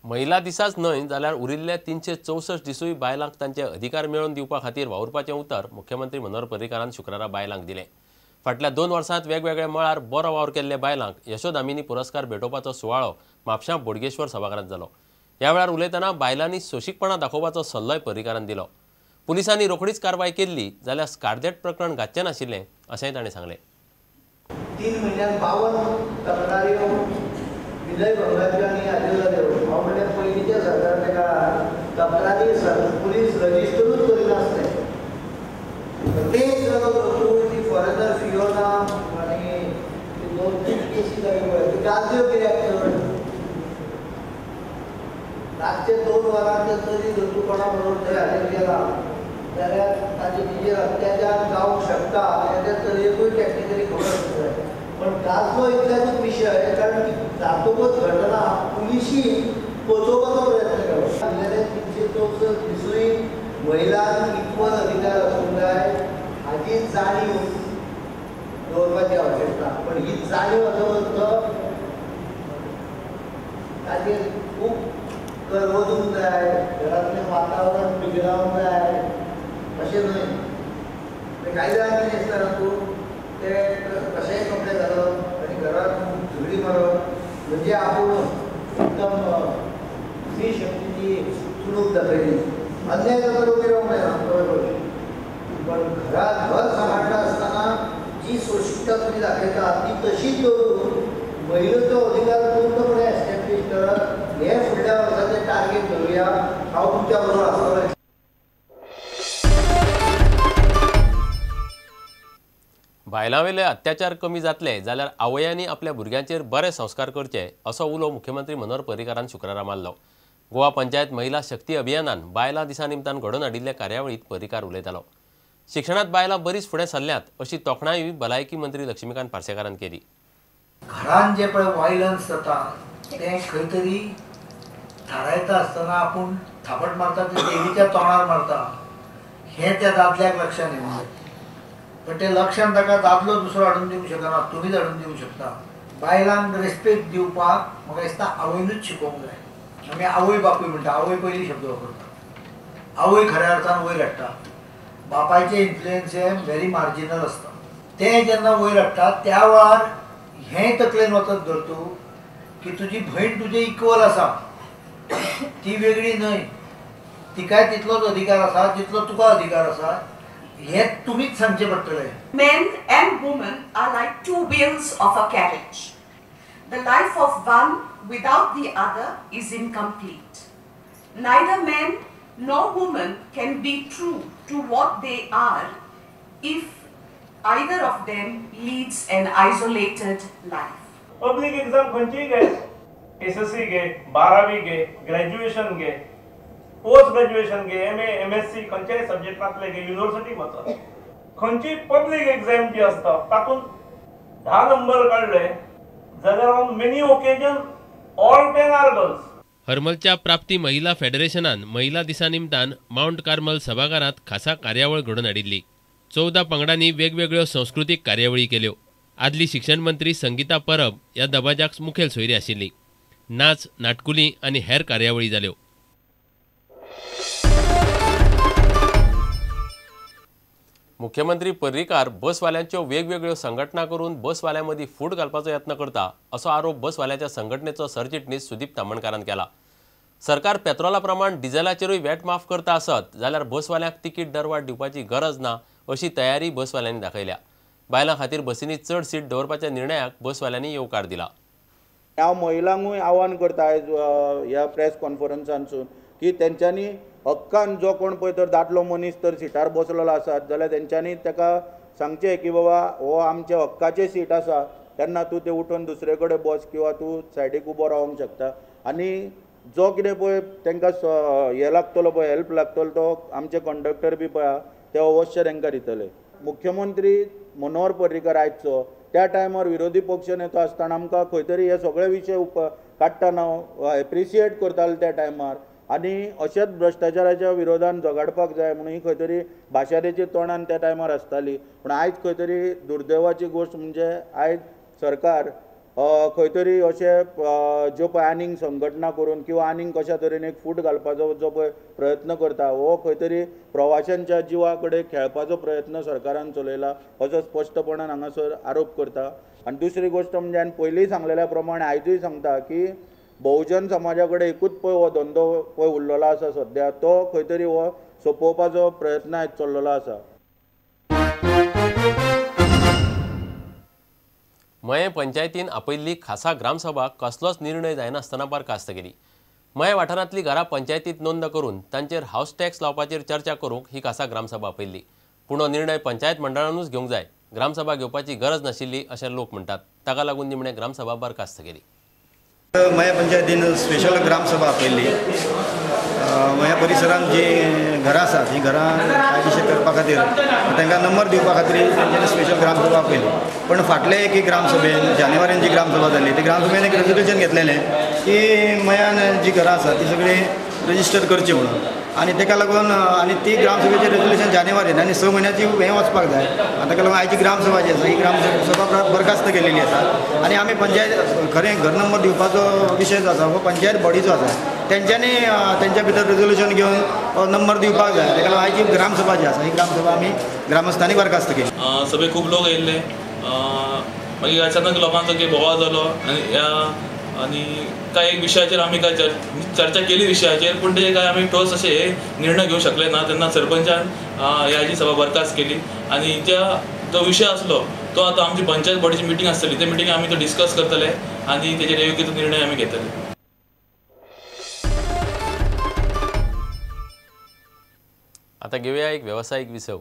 महिला दिसाच न्हय जाल्यार उरिल्ले 364 दिसूय बायलांक तांचे अधिकार मेळोवन दिवपा खातीर वावुरपाचें उतर मुख्यमंत्री मनोहर पर्रीकारान शुक्रारा बायलांक दिलें। फाटल्या 2 वर्सांत वेगवेगळ्या मळार बरो वावर केल्ल्या बायलांक यशोदामिनी पुरस्कार भेटोवपाचो सुवाळो म्हापशां बोडगेश्वर सभाघरांत जालो। ह्या वेळार उलयतना बायलांनी सोंशीकपणा दाखोवपाचो सल्लोय पर्रीकारान दिलो। पुलिसांनी रोखडीच कारवाय केल्ली जाल्यार स्कार्देट प्रकरण घातचें नाशिल्लें अशेंय ताणें सांगलें। 3 म्हयन्यांत 52 तक्रारी विनयभंगाच्यो आनी हाज्यो जाल्यो। हांव म्हणल्यार पयलींच्या सरकाराच्या काळार तक्रारी पुलीस रजिस्टरूच करिनासले। तेच जालो ती फॉरेनर फियोना आनी 2-3 केसी जाल्यो पळय, त्यो गाजल्यो कित्याक चड? रातचे 2 वरांचे चली जर तूं कोणा बरोबर थंय हाजेर गेला जाल्यार ताजे तिजेर अत्याचार जावंक शकता हें त्या चलयेकूय टॅक्निकली खबर आसूंक जाय। पण गाजलो इतल्यानूच विशय, कारण जातकच घटना पुलिशीन पचोवपाचो प्रयत्न केलो। दिलेले 364 दिसूय महिलांक इक्वल अधिकार आसूंक जाय हाजी जाणीव दवरपाची आवश्यकता। पण ही जाणीव आसत ताजेर खूब करवजूंक जाय, घरांतलें वातावरण बिगडावंक जाय अशें न्हय। कांय जाणांक कितें दिसता न्हू तूं ते कशेंय कपडे घालप आनी घरांत झगडी मारप म्हणजे आपूण एकदम स्त्री शक्तीची चुणूक दाखयली। अन्याय जाता उबी रावंक जायना बरोबर, पण घरात घर सांबाळटा आसतना जी सोंशीकता तुमी दाखयता ती तशीच दवरून महिलेचो अधिकार पूर्णपणे एस्टॅब्लीश करप हे फुडल्या वर्साचें टार्गेट धरुया। हांव तुमच्या बरोबर आसतलो। बायलांवेले अत्याचार कमी जातले जाल्यार आवयांनी आपल्या भुरग्यांचेर बरे संस्कार करचे असो उलो मुख्यमंत्री मनोहर पर्रीकारान शुक्रारा मारलो। गोवा पंचायत महिला शक्ती अभियानान बायलां दिसा निमतान घडोवन हाडिल्ले कार्यावळींत पर्रीकार उलयतालो। शिक्षणांत बायलां बरीच फुडें सरल्यांत अशी तोखणायूय भलायकी मंत्री लक्ष्मीकांत पार्सेकारान केली। घरान जे पळय वायलन्स जाता तें खंय तरी थारायता आसतना आपूण थापट मारता ते देवीच्या तोंडार मारता हें त्या दादल्याक लक्षांत येवंक जाय। पण ते लक्षांत ताका दादलो दुसरो हाडून दिवंक शकना, तुमीच हाडून दिवंक शकता। बायलांक रेस्पेक्ट दिवपाक म्हाका दिसता आवयनूच शिकोवंक जाय। आमी आवय बापूय म्हणटा, आवय पयली शब्द वापरता, आवय खऱ्या अर्थान वयर हाडटा। बापायचें इन्फ्लुयन्स हें व्हेरी मार्जिनल आसता। तें जेन्ना वयर हाडटा त्या वेळार हें तकलेन वचत धर तूं की तुजी भयण तुजे इक्वल आसा, ती वेगळी न्हय, तिकाय तितलोच अधिकार आसा जितलो तुका अधिकार आसा, हे तुमीच सांगचें पडटलें। Men and women are like two wheels of a carriage. The life of one without the other is incomplete. Neither man nor woman can be true to what they are if either of them leads an isolated life. Public exam खंयचीय घे, SSC घे, 12वी घे, graduation घे, post graduation घे, M A M S C खंयच्याय सब्जेक्टांतले घे, युनिव्हर्सिटीक वच, खंयची पब्लीक एक्झाम जी आसता तातूंत 10 नंबर काडले जाल्यार on many occasion all 10 are girls. हरमलच्या प्राप्ती महिला फेडरेशनान महिला दिसा निमतान माउंट कार्मल सभाघरांत खासा कार्यावळ घडोवन हाडिल्ली। 14 पंगडांनी वेगवेगळ्यो संस्कृतीक कार्यावळी केल्यो। आदली शिक्षण मंत्री संगीता परब ह्या दबाज्याक मुखेल सोयरी आशिल्ली। नाच, नाटकुली आनी हेर कार्यावळी जाल्यो। मुख्यमंत्री पर्रीकार बसवाल्यांच्यो वेगवेगळ्यो संघटना करून बसवाल्यां मदीं फूट घालपाचो यत्न करता असो आरोप बसवाल्याच्या संघटनेचो सरचिटणीस सुदीप तामणकारान केला। सरकार पेट्रोला प्रमाण डिझेलाचेरूय वॅट माफ करता आसत जाल्यार बसवाल्यांक तिकीट दरवाड दिवपाची गरज ना अशी तयारी बसवाल्यांनी दाखयल्या। बायलां खातीर बसींनी चड सीट दवरपाच्या निर्णयाक बसवाल्यांनी येवकार दिला। हांव महिलांकूय आव्हान करता आयज ह्या प्रेस कॉन्फरन्सांतसून की तेंच्यांनी हक्कान जो कोण पळय तर दादलो मनीस तर सिटार बसलेलो आसात जाल्यार तेंच्यांनी ताका सांगचें की बाबा हो आमच्या हक्काचें सीट आसा, तेन्ना तूं तें उठून दुसरे कडेन बस किंवा तूं सायडीक उबो रावंक शकता। आनी जो कितें पळय तांकां हें लागतलो पळय हेल्प लागतलो तो आमचे कंडक्टर बी पळय ते अवश्य तांकां दितले। मुख्यमंत्री मनोहर पर्रीकर आयचो त्या टायमार विरोधी पक्ष नेतो आसतना आमकां खंय तरी हे सगळे विशय काडटना एप्रिशिएट करताले त्या टायमार आनी अशेंच भ्रश्टाचाराच्या विरोधान झगडपाक जाय म्हणून ही खंय तरी भाशा तेची तोंडान त्या टायमार आसताली। पूण आयज खंय तरी दुर्दैवाची गोश्ट म्हणजे आयज सरकार खंय तरी अशे ज्यो पळय आनीक संघटना करून किंवा आनीक कशा तरेन एक फूट घालपाचो जो पळय प्रयत्न करता हो खंय तरी प्रवाशांच्या जिवा कडेन खेळपाचो प्रयत्न सरकारान चलयला असो स्पश्टपणान हांगासर आरोप करता। आनी दुसरी गोश्ट म्हणजे हांवें पयलींय सांगलेल्या प्रमाणे आयजूय सांगता की बहुजन समाजा कडेन एकूच पळय हो धंदो पळय उरलेलो आसा सद्या, तो खंय तरी हो सोंपोवपाचो प्रयत्न आयज चल्लेलो आसा। मयें पंचायतीन आपयल्ली खासा ग्रामसभा कसलोच निर्णय जायनासतना बरखास्त केली। मयें वाठारांतली घरां पंचायतींत नोंद करून तांचेर हावस टॅक्स लावपाचेर चर्चा करूंक ही खासा ग्रामसभा आपयल्ली। पूण हो निर्णय पंचायत मंडळानूच घेवंक जाय, ग्रामसभा घेवपाची गरज नाशिल्ली अशें लोक म्हणटात। ताका लागून निमणे ग्रामसभा बरखास्त केली। मयें पंचायतीन स्पेशल ग्रामसभा आपयल्ली। मयें परिसरांत जी घरां आसात हीं घरां कायदेशीर करपा खातीर तांकां नंबर दिवपा खातीर तेंच्यांनी स्पेशल ग्रामसभा आपयली। पण फाटले एक ग्रामसभेन जानेवारीन जी ग्रामसभा जाल्ली ती ग्रामसभेन एक रेजोल्युशन घेतलेलें की मयान जी घरां आसात ती सगळीं रजिस्टर करची म्हणून, आनी ताका लागून आनी ती ग्रामसभेचें रेजोल्युशन जानेवारीन आनी 6 म्हयन्याची हें वचपाक जाय, ताका लागून आयची ग्रामसभा जी आसा ही ग्रामसभा बरखास्त केलेली आसा। आनी आमी पंचायत खरें घर नंबर दिवपाचो विशय जो आसा हो पंचायत बॉडीचो आसा, तेंच्यांनी तेंच्या भितर रेजोल्युशन घेवन नंबर दिवपाक जाय। ताका लागून आयची ग्रामसभा जी आसा ही ग्रामसभा आमी ग्रामस्थांनी बरखास्त केली। सगळे खूब लोक येयल्ले, मागीर अचानक लोकांचो की बोवाळ जालो आनी कांय एक विशयाचेर आमी काय चर्चा केली विशयाचेर, पूण ते काय आमी ठोस अशे निर्णय घेवंक शकले ना। तेन्ना सरपंचान ह्याची सभा बरखास्त केली आनी ज्या जो विशय आसलो तो आतां आमची पंचायत बॉडीची मिटींग आसतली, ते मिटींग आमी तो डिस्कस करतले आनी तेजेर योग्य तो निर्णय आमी घेतले। आतां घेवया एक वेवसायीक विसव।